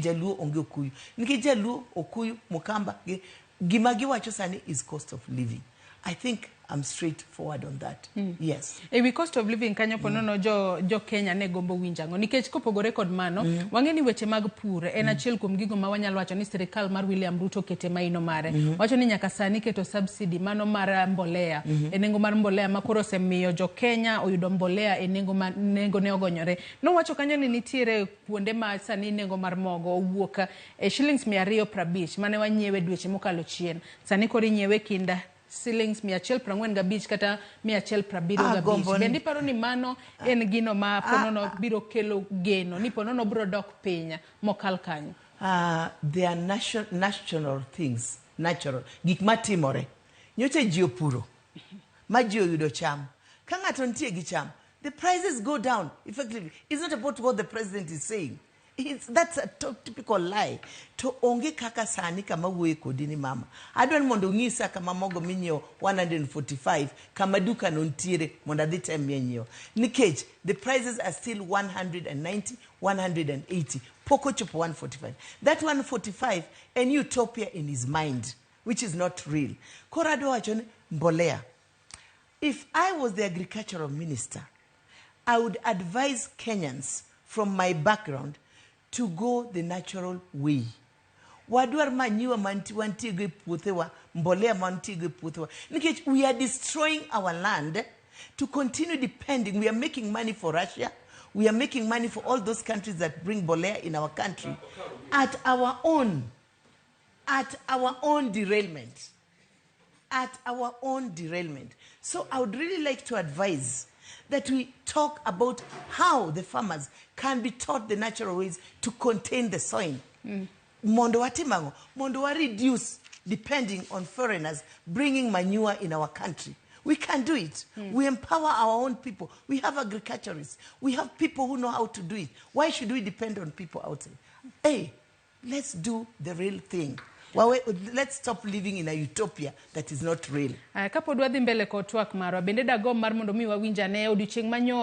Jaluo, onge Okuyu. Nikech Jaluo, Okuyu, Mukamba, gima giwacho sani is cost of living. I think I'm straightforward on that. Yes. E wi cost of living kanyo ponono jo Kenya ne gombo winjo ang'o? Nikech kopogore kod mano, wang'e ni weche mag pur en achiel kuom gigo ma wanyalo wacho ni sirikal mar William Ruto okete maino mare. Wacho ni nyaka sani keto subsidy mano mar mbolea e nengo mar mbolea ma koro osemiyo jo Kenya oyudo mbolea e nengo ma nengo ne ogonyore. Nowacho kanyo ni nitiere kuonde ma sani nengo mar mogo owuok e shillings 250 mane wanyiewe dweche mokalo chien. Sani koro inyiewe kind shillings 145 kata 175. Bende iparo ni mano en gino ma ponono biro kelo geno ni ponono biro dok piny mokal kanyo? They are national things, natural. Gik matimore. Nyocha ji opuro, ma ji oyudo cham. Ka ng'ato nitie gi cham, the prices go down effectively. It's not about what the president is saying. That's a typical lie. To onge kaka sani kama wuoye kodi ni mama. Adwa ni mondo ong'isa kama mogo minyiewo 145 kama duka no nitiere mondo adhi temie nyiewo. Nikech the prices are still 190, 180. Pok ochopo 145. That 145 en utopia in his mind, which is not real. Koro adwa wacho ni mbolea. If I was the agricultural minister, I would advise Kenyans from my background to go the natural way. Wadwar manyiwa mantie go e puothewa, mbolea mantie go e puothewa. Nikech we are destroying our land to continue depending. We are making money for Russia. We are making money for all those countries that bring mbolea in our country at our own derailment, at our own derailment. So I would really like to advise that we talk about how the farmers can be taught the natural ways to contain the soil. Mondo watim ang'o? Mondo wa reduce depending on foreigners bringing manure in our country. We can do it. We empower our own people. We have agriculturists. We have people who know how to do it. Why should we depend on people outside? Hey, let's do the real thing. Well, let's stop living in a utopia that is not real. Kapod wadhi mbele kod twak marwa, bende dagomb mar mondo mi wawinj ane odiochieng' manyoro.